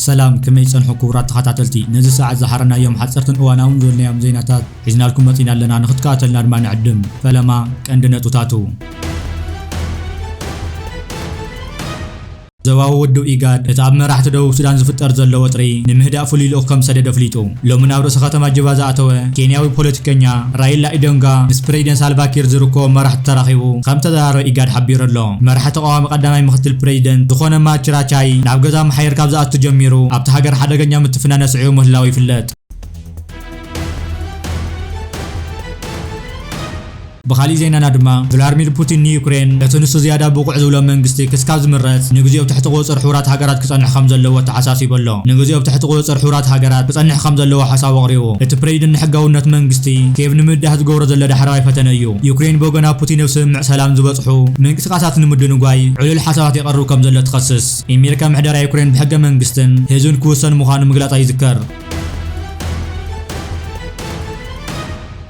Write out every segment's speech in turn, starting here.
ሰላም፣ ከመይ ጸንሑ ክቡራት ተኸታተልቲ? ነዚ ሰዓት ዝሓረናዮም ሓጸርትን እዋናውን ዝበልናዮም ዜናታት ሒዝናልኩም መጺና ኣለና። ንኽትከታተልና ድማ ንዕድም። ፈለማ ቀንዲ ነጥብታቱ። ዞባዊ ውድብ ኢጋድ፣ እቲ ኣብ መራሕቲ ደቡብ ሱዳን ዝፍጠር ዘሎ ወጥሪ ንምህዳእ ፍሉይ ልኡኽ ከም ዝሰደደ ኣፍሊጡ። ሎሚ ናብ ርእሲ ከተማ ጁባ ዝኣተወ ኬንያዊ ፖለቲከኛ ራይላ ኢዶንጋ ምስ ፕሬዚደንት ሳልቫኪር ዝርከቦም መራሕቲ ተራኺቡ ከም ተዘራረበ ኢጋድ ሓቢሩ ኣሎ። መራሒ ተቃዋሚ ቀዳማይ ምክትል ፕሬዚደንት ዝኾነ ማች ራቻይ ናብ ገዛ መሓየር ካብ ዝኣቱ ጀሚሩ ኣብቲ ሃገር ሓደገኛ ምትፍናን ኣስዒቡ ምህላዉ ይፍለጥ። ብኻሊእ ዜናና ድማ፣ ቭላድሚር ፑቲን ንዩክሬን ነቲ ንሱ ዝያዳ ብቑዕ ዝብሎ መንግስቲ ክስካብ ዝምረጽ፣ ንግዜኡ ኣብ ትሕቲ ቁጽጽር ሕቡራት ሃገራት ክጸንሕ ከም ዘለዎ ኣተሓሳሲቡ ኣሎ። ንግዜኡ ኣብ ትሕቲ ቁጽጽር ሕቡራት ሃገራት ክጸንሕ ከም ዘለዎ ሓሳቡ ኣቕሪቡ። እቲ ፕሬዚደንት ንሕጋውነት መንግስቲ ኬቭ ንምብዳህ ዝገብሮ ዘሎ ዳሕረዋይ ፈተነ እዩ። ዩክሬን ብወገና፣ ፑቲን ኣብ ስምምዕ ሰላም ዝበጽሑ ምንቅስቃሳት ንምድንጓይ ዕሉል ሓሳባት የቐርብ ከም ዘሎ ትኸስስ። ኣሜሪካ ምሕደራ ዩክሬን ብሕገ መንግስትን ህዝብን ክውሰን ምዃኑ ምግላጻ ይዝከር።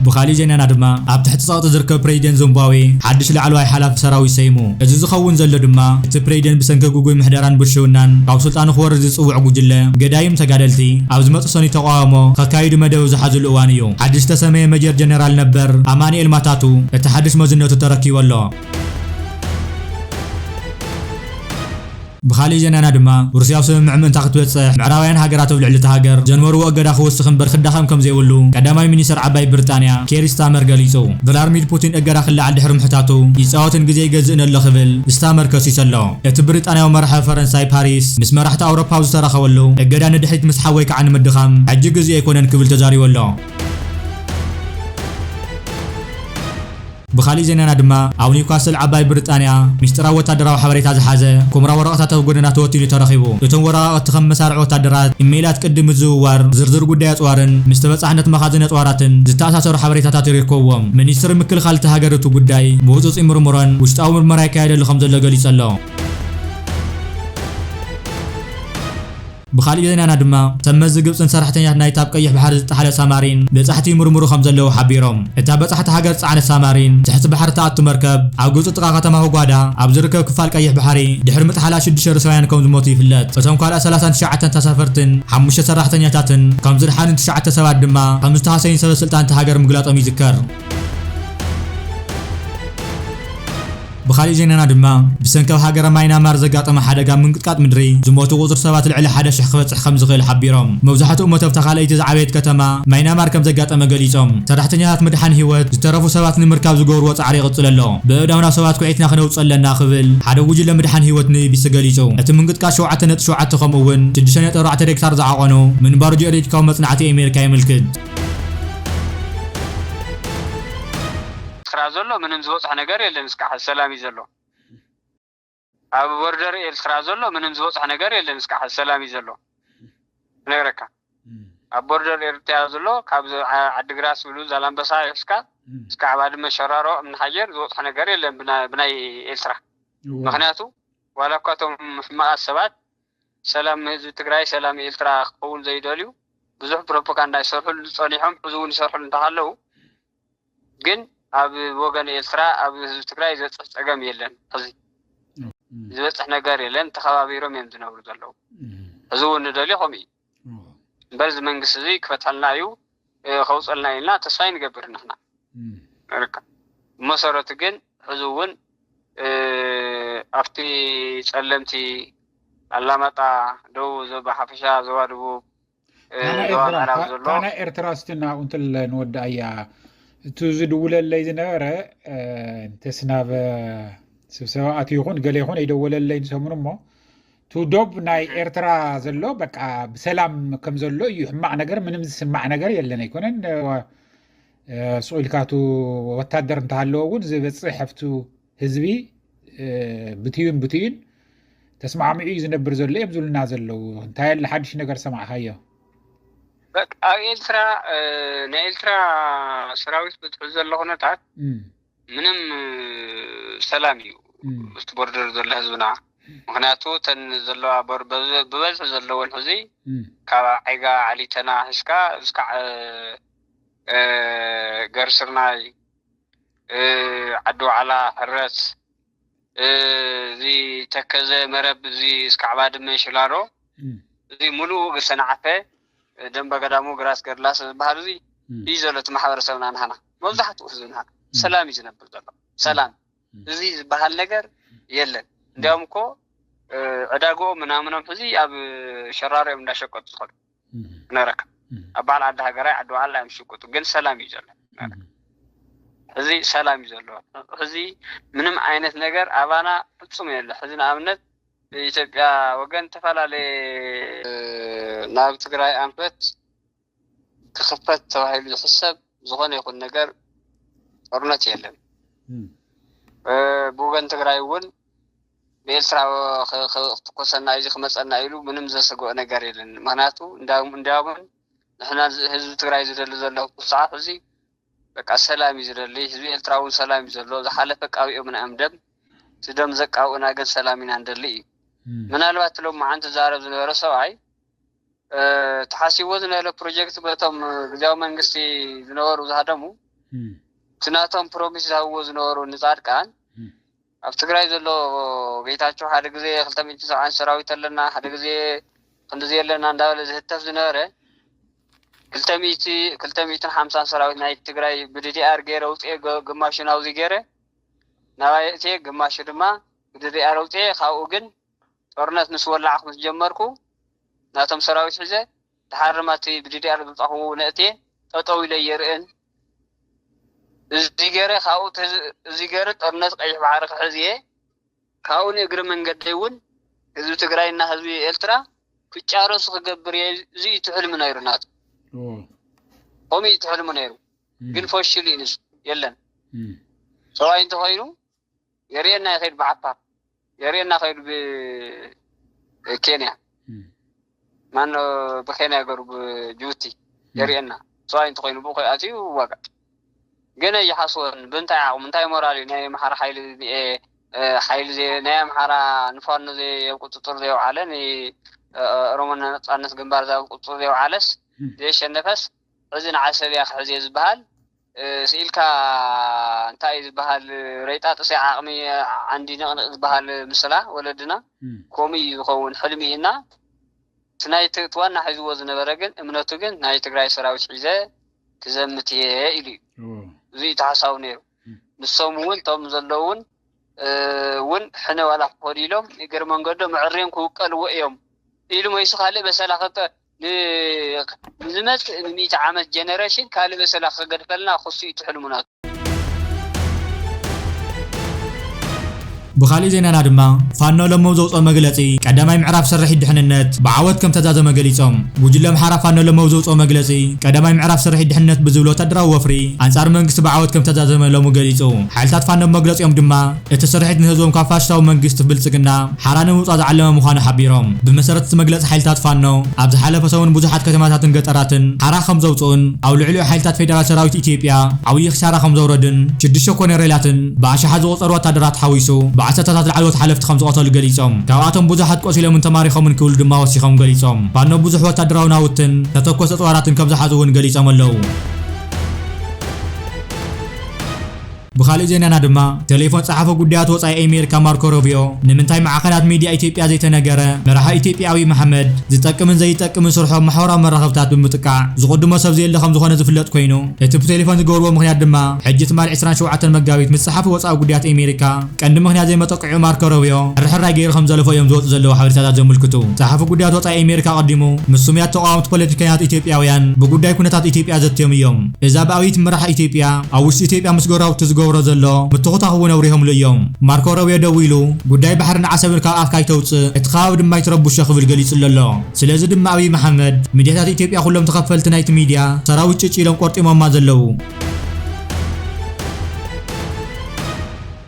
ብኻሊእ ዜናና ድማ፣ ኣብ ትሕቲ ጸቕጢ ዝርከብ ፕሬዚደንት ዚምባብዌ ሓድሽ ላዕለዋይ ሓላፊ ሰራዊት ሰይሙ። እዚ ዝኸውን ዘሎ ድማ፣ እቲ ፕሬዚደንት ብሰንኪ ግጉይ ምሕደራን ብልሽውናን ካብ ስልጣኑ ክወርድ ዝጽውዕ ጉጅለ ገዳይም ተጋደልቲ ኣብ ዝመጽእ ሰኑይ ተቃውሞ ከካይዱ መደብ ዝሓዝሉ እዋን እዩ። ሓድሽ ዝተሰመየ ሜጀር ጀነራል ነበር ኣማኑኤል ማታቱ እቲ ሓድሽ መዝነቱ ተረኪቡ ኣሎ። ብኻሊእ ዜናና ድማ፣ ሩስያ ኣብ ስምምዕ ምእንታ ክትበጽሕ፣ ምዕራባውያን ሃገራት ኣብ ልዕሊ እታ ሃገር ዘንበርዎ እገዳ ክውስኽ እምበር ክዳኸም ከም ዘይብሉ ቀዳማይ ሚኒስተር ዓባይ ብሪጣንያ ኬር ስታመር ገሊጹ። ቭላድሚር ፑቲን እገዳ ክለዓል ድሕሪ ምሕታቱ፣ ይጻወትን ግዜ ይገዝእን ኣሎ ክብል ስታመር ከሲሱ ኣሎ። እቲ ብሪጣንያዊ መራሒ ፈረንሳይ ፓሪስ ምስ መራሕቲ ኣውሮፓ ኣብ ዝተራኸበሉ፣ እገዳ ንድሕሪት ምስሓብ ወይ ከዓ ንምድኻም ሕጂ ግዜ ኣይኮነን ክብል ተዛሪቡ ኣሎ። ብኻሊእ ዜናና ድማ፣ ኣብ ኒውካስል ዓባይ ብሪጣንያ ሚስጢራዊ ወታደራዊ ሓበሬታ ዝሓዘ ኩምራ ወረቐታት ኣብ ጎደና ተወቲኑ ተረኺቡ። እቶም ወረቓቕቲ ከም መሳርዕ ወታደራት፣ ኢሜይላት ቅዲ ምዝውዋር፣ ዝርዝር ጉዳይ ኣጽዋርን ምስ ተበጻሕነት መኻዝን ኣጽዋራትን ዝተኣሳሰሩ ሓበሬታታት ይርከብዎም። ሚኒስትሪ ምክልኻል እታ ሃገር እቲ ጉዳይ ብህጹጽ ይምርምሮን ውሽጣዊ ምርመራ ይካየደሉ ከም ዘሎ ገሊጹ ኣሎ። ብኻሊእ ዜናና ድማ፣ ሰብ መዚ ግብጽን ሰራሕተኛታት ናይታ ኣብ ቀይሕ ባሕሪ ዝጠሓለ ሳማሪን በጻሕቲ ይምርምሩ ከም ዘለዉ ሓቢሮም። እታ በጻሕቲ ሃገር ዝጸዓነት ሳማሪን ትሕቲ ባሕሪ ትኣቱ መርከብ ኣብ ግብጺ ጥቓ ከተማ ሁጓዳ ኣብ ዝርከብ ክፋል ቀይሕ ባሕሪ ድሕሪ ምጥሓላ ሽዱሽተ ሩስያውያን ከም ዝሞቱ ይፍለጥ። እቶም ካልኦት ሰላሳን ትሽዓተን ተሳፈርትን ሓሙሽተ ሰራሕተኛታትን ከም ዝደሓኑን ትሽዓተ ሰባት ድማ ከም ዝተሃሰዩን ሰበ ስልጣን እታ ሃገር ምግላጾም ይዝከር። ብኻሊእ ዜናና ድማ፣ ብሰንኪ ኣብ ሃገረ ማይናማር ዘጋጠመ ሓደጋ ምንቅጥቃጥ ምድሪ ዝሞቱ ቁጽሪ ሰባት ልዕሊ ሓደ ሽሕ ክበጽሕ ከም ዝኽእል ሓቢሮም። መብዛሕትኡ ሞት ኣብታ ካልኣይቲ ዝዓበየት ከተማ ማይናማር ከም ዘጋጠመ ገሊጾም። ሰራሕተኛታት ምድሓን ህይወት ዝተረፉ ሰባት ንምርካብ ዝገብርዎ ጻዕሪ ይቕጽል ኣሎ። ብእዳውና ሰባት ኩዒትና ክነውጽእ ኣለና ክብል ሓደ ጉጅለ ምድሓን ህይወት ንቢቢሲ ገሊጹ። እቲ ምንቅጥቃጥ ሸውዓተ ነጥቢ ሸውዓተ ከምኡ እውን ሽዱሽተ ነጥቢ ኣርባዕተ ሬክታር ዝዓቐኑ ምንባሩ ጂኦሎጂካዊ መጽናዕቲ ኣሜሪካ የመልክት። ኤርትራ ዘሎ ምንም ዝበፅሐ ነገር የለን። እስካዕ ሰላም እዩ ዘሎ። ኣብ ቦርደር ኤርትራ ዘሎ ምንም ዝበፅሐ ነገር የለን። እስካዕ ሰላም እዩ ዘሎ። ነግረካ ኣብ ቦርደር ኤርትራ ዘሎ ካብ ዓድግራት ዝብሉ ዛላምበሳ ይሕስካ እስካዕ ባድመ ሸራሮ እምኒ ሓጀር ዝበፅሐ ነገር የለን ብናይ ኤርትራ። ምክንያቱ ዋላ እኳ እቶም ሕማቃት ሰባት ሰላም ህዝቢ ትግራይ ሰላም ኤርትራ ክኸውን ዘይደልዩ ብዙሕ ፕሮፓጋንዳ ይሰርሑሉ ፀኒሖም ሕዚ እውን ይሰርሑሉ እንተሃለዉ ግን ኣብ ወገን ኤርትራ ኣብ ህዝቢ ትግራይ ዘብፅሕ ፀገም የለን። ሕዚ ዝበፅሕ ነገር የለን። ተኸባቢሮም እዮም ዝነብሩ ዘለዉ። ሕዚ እውን ንደልዮ ከምኡ እዩ። እምበር እዚ መንግስቲ እዚ ክፈትሐልና እዩ ከውፀልና እዩ ኢልና ተስፋ ይንገብር ንሕና። ርካ ብመሰረቱ ግን ሕዚ እውን ኣብቲ ፀለምቲ ኣላማጣ ደቡብ ዞባ ሓፈሻ ዞባ ደቡብ ዞባ ምዕራብ ዘሎ ታና ኤርትራ ስትና ቁንትል ንወዳእያ እቱ ዝድውለለይ ዝነበረ እንተስ ናብ ስብሰባ ኣትዩ ይኹን ገለ ይኹን ኣይደወለለይ ንሰሙን እሞ እቲ ዶብ ናይ ኤርትራ ዘሎ በቃ ብሰላም ከም ዘሎ እዩ። ሕማቕ ነገር ምንም ዝስማዕ ነገር የለን ኣይኮነን። ስቕ ኢልካ እቲ ወታደር እንተሃለዎ እውን ዝበፅሕ ኣብቲ ህዝቢ ብትዩን ብትዩን ተስማዕሚዑ እዩ ዝነብር ዘሎ እዮም ዝብሉና ዘለዉ። እንታይ ኣለ ሓድሽ ነገር ሰማዕካዮ? በቃ ኣብ ኤርትራ ናይ ኤርትራ ሰራዊት ብትሕዙ ዘሎ ኩነታት ምንም ሰላም እዩ ምስቲ ቦርደር ዘሎ ህዝብና። ምክንያቱ እተን ዘለዋ ብበዝሒ ዘለወን ሕዚ ካብ ዓይጋ ዓሊተና ሒዝካ እስካዕ ገርስርናይ ዓዲ ዋዕላ ሕረት እዚ ተከዘ መረብ እዚ እስካዕ ባድመ ሽላሎ እዚ ሙሉኡ ግሰ ንዓፈ ደንበ ገዳሙ ግራት ገድላስ ዝበሃል እዚ እዩ ዘሎ። እቲ ማሕበረሰብና ንሃና መብዛሕትኡ ህዝብና ሰላም እዩ ዝነብር ዘሎ። ሰላም እዚ ዝበሃል ነገር የለን። እንዲያውም እኮ ዕዳግኦም ምናምኖም ሕዚ ኣብ ሸራሮ እዮም እንዳሸቀጡ ዝኸዱ። ነረካ ኣብ በዓል ዓዲ ሃገራይ ዓዲ ባዕላ እዮም ዝሽቅጡ፣ ግን ሰላም እዩ ዘሎ። ሕዚ ሰላም እዩ ዘሎ። ሕዚ ምንም ዓይነት ነገር ኣባና ፍጹም የለ። ሕዚ ንኣብነት ብኢትዮጵያ ወገን ዝተፈላለየ ናብ ትግራይ ኣንፈት ክኽፈት ተባሂሉ ዝሕሰብ ዝኾነ ይኹን ነገር ጦርነት የለን። ብወገን ትግራይ እውን ብኤርትራ ክትኮሰና እዚ ክመፀና ኢሉ ምንም ዘሰግኦ ነገር የለን። ምክንያቱ እንዲያውም ንሕና ህዝቢ ትግራይ ዝደሊ ዘሎ ሰዓት እዚ በቃ ሰላም እዩ ዝደሊ። ህዝቢ ኤርትራ እውን ሰላም እዩ ዘሎ። ዝሓለፈ ቃቢኦም ንኣም ደም እቲ ደም ዘቃብኡና ግን ሰላም ኢና ንደሊ እዩ። ምናልባት ሎም መዓንቲ ዛረብ ዝነበረ ሰብኣይ ተሓሲብዎ ዝነበረ ፕሮጀክት በቶም ግዜያዊ መንግስቲ ዝነበሩ ዝሃደሙ እቲ ናቶም ፕሮሚስ ዝሃብዎ ዝነበሩ ንፃድቃን ኣብ ትግራይ ዘሎ ጌታቸው ሓደ ግዜ ክልተ ሚእቲ ሰብዓን ሰራዊት ኣለና፣ ሓደ ግዜ ክንድዚ ኣለና እንዳበለ ዝህተፍ ዝነበረ ክልተ ሚእቲ ክልተ ሚእትን ሓምሳን ሰራዊት ናይ ትግራይ ብዲዲኣር ገይረ ውፅኤ ግማሹ ናብዚ ገይረ ናባይ እትየ ግማሹ ድማ ብዲዲኣር ውፅኤ ካብኡ ግን ጦርነት ምስ ወላዕኩ ምስ ጀመርኩ ናቶም ሰራዊት ሒዘ ድሓር ድማ እቲ ብዲዲኣር ዝውፃኹ ነእትየ ጠጠው ኢለ የርእን እዚ ገይረ ካብኡ እዚ ገይረ ጦርነት ቀይሕ ባሕሪ ክሕዝ እየ። ካብኡ ንእግሪ መንገደይ እውን ህዝቢ ትግራይና ህዝቢ ኤርትራ ክጫረሱ ክገብር እየ። እዚ እዩ ትሕልሚ ነይሩ ናቱ። ከምኡ እዩ ትሕልሚ ነይሩ። ግን ፈሽሉ እዩ ንሱ። የለን ሰብኣይ እንተኮይኑ የርእየና ይኸይድ ብዓፋር የርእየና ከይዱ ብኬንያ ማኖ ብኬንያ ገሩ ብጅቡቲ የርእየና ሰብኣይ እንተኮይኑ ብኡ ከይኣትዩ ዋጋ ግን ኣይሓስቦን ብምንታይ ዓቕሙ እንታይ ሞራል እዩ ናይ ኣምሓራ ሓይሊ ሓይሊ ናይ ኣምሓራ ንፋኖ ኣብ ቁፅፅር ዘየውዓለ ንኦሮሞ ነፃነት ግንባር ኣብ ቁፅፅር ዘየውዓለስ ዘየሸነፈስ ሕዚ ንዓሰብ እያ ክሕዝ እየ ዝበሃል ስኢልካ እንታይ እዩ ዝበሃል ረይጣ ጥስያ ዓቕሚ ዓንዲ ንቕንቕ ዝበሃል ምስላ ወለድና ከምኡ እዩ ዝኸውን ሕልሚ እና እቲ ናይ እቲ ዋና ሒዝዎ ዝነበረ ግን እምነቱ ግን ናይ ትግራይ ሰራዊት ሒዘ ክዘምት እየ ኢሉ እዩ እዚ እዩ ተሓሳቡ ነይሩ ንሶም እውን እቶም ዘለውን እውን ሕነ ዋላ ክኸዱ ኢሎም እግር መንገዶም ኣዕርዮም ክውቀልዎ እዮም ኢሉ መይሱ ካልእ በሰላ ከጠ ንዝመፅእ ንሚእቲ ዓመት ጀነሬሽን ካልእ በሰላ ክገድፈልና ክሱ እዩ ትሕልሙና። ብኻሊእ ዜናና ድማ ፋኖ ሎሚ ዘውፅኦ መግለፂ ቀዳማይ ምዕራፍ ስርሒት ድሕንነት ብዓወት ከም ተዛዘመ ገሊፆም። ጉጅለ ኣምሓራ ፋኖ ሎሚ ዘውፅኦ መግለፂ ቀዳማይ ምዕራፍ ስርሒት ድሕንነት ብዝብል ወታደራዊ ወፍሪ ኣንፃር መንግስቲ ብዓወት ከም ተዛዘመ ሎሚ ገሊፁ። ሓይልታት ፋኖ መግለፂኦም ድማ እቲ ስርሒት ንህዝቦም ካብ ፋሽስታዊ መንግስቲ ብልፅግና ሓራ ንምውፃእ ዝዓለመ ምዃኑ ሓቢሮም። ብመሰረት እቲ መግለፂ ሓይልታት ፋኖ ኣብ ዝሓለፈ ሰሙን ብዙሓት ከተማታትን ገጠራትን ሓራ ከም ዘውፅኡን ኣብ ልዕሊኡ ሓይልታት ፌደራል ሰራዊት ኢትዮጵያ ዓብዪ ክሳራ ከም ዘውረድን ሽዱሽተ ኮኔሬላትን ብኣሽሓት ዝቑፀሩ ወታደራት ሓዊሱ ብዓሰርተታት ዝዓለዉ ሓለፍቲ ከም ዝቐተሉ ገሊፆም። ካብኣቶም ብዙሓት ቆሲሎምን ተማሪኾምን ክብሉ ድማ ወሲኾም ገሊፆም። ፋኖ ብዙሕ ወታደራዊ ናውትን ተተኮሰ ኣፅዋራትን ከም ዝሓዙ እውን ገሊፆም ኣለዉ። ብኻሊእ ዜናና ድማ ቴሌፎን ጸሓፊ ጉዳያት ወጻኢ ኣሜሪካ ማርኮ ሮቢዮ ንምንታይ ማዕኸናት ሚድያ ኢትዮጵያ ዘይተነገረ መራሒ ኢትዮጵያ ኣብይ መሓመድ ዝጠቅምን ዘይጠቅምን ስርሖ ኣብ ማሕበራዊ መራኸብታት ብምጥቃዕ ዝቕድሞ ሰብ ዘየለ ከም ዝኾነ ዝፍለጥ ኮይኑ እቲ ብቴሌፎን ዝገበርዎ ምኽንያት ድማ ሕጂ ትማሊ ዕስራን ሸውዓተን መጋቢት ምስ ጸሓፊ ወጻኢ ጉዳያት ኣሜሪካ ቀንዲ ምኽንያት ዘይመጠቅዑ ማርኮ ሮቢዮ ሕርሕራይ ገይሩ ከም ዘለፎ እዮም ዝወፁ ዘለዉ ሓበሬታታት ዘምልክቱ። ጸሓፊ ጉዳያት ወጻኢ ኣሜሪካ ኣቐዲሙ ምስ ስሙያት ተቓወምቲ ፖለቲከኛታት ኢትዮጵያውያን ብጉዳይ ኩነታት ኢትዮጵያ ዘትዮም እዮም። እዛ ብኣብይ ትምራሕ ኢትዮጵያ ኣብ ውሽጢ ኢትዮጵያ ምስ ጎረባብቲ ዝገብሮ ዘሎ ምትኹታኽ እውን ኣብሪሆምሉ እዮም። ማርኮ ሮቢዮ ደዊሉ ጉዳይ ባሕርን ዓሰብን ካብ ኣፍካ ኣይተውፅእ እቲ ከባቢ ድማ ኣይትረብሾ ክብል ገሊፁሉ ኣሎ። ስለዚ ድማ ኣብይ መሓመድ ሚድያታት ኢትዮጵያ ኩሎም ተኸፈልቲ ናይቲ ሚድያ ሰራዊት ጭጭ ኢሎም ቆርጢሞማ ዘለዉ።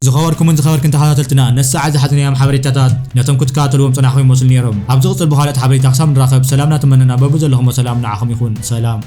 ዝኸበርኩምን ዝኸበርክን ተኸታተልትና ነዚ ሰዓት ዝሓዝናዮም ሓበሬታታት ነቶም ክትከታተልዎም ጸናሕኩም ይመስሉ ነይሮም። ኣብ ዝቕጽል ብኻልኦት ሓበሬታ ክሳብ ንራኸብ ሰላምና ትመነና በብዘለኹሞ ሰላም ንዓኹም ይኹን። ሰላም።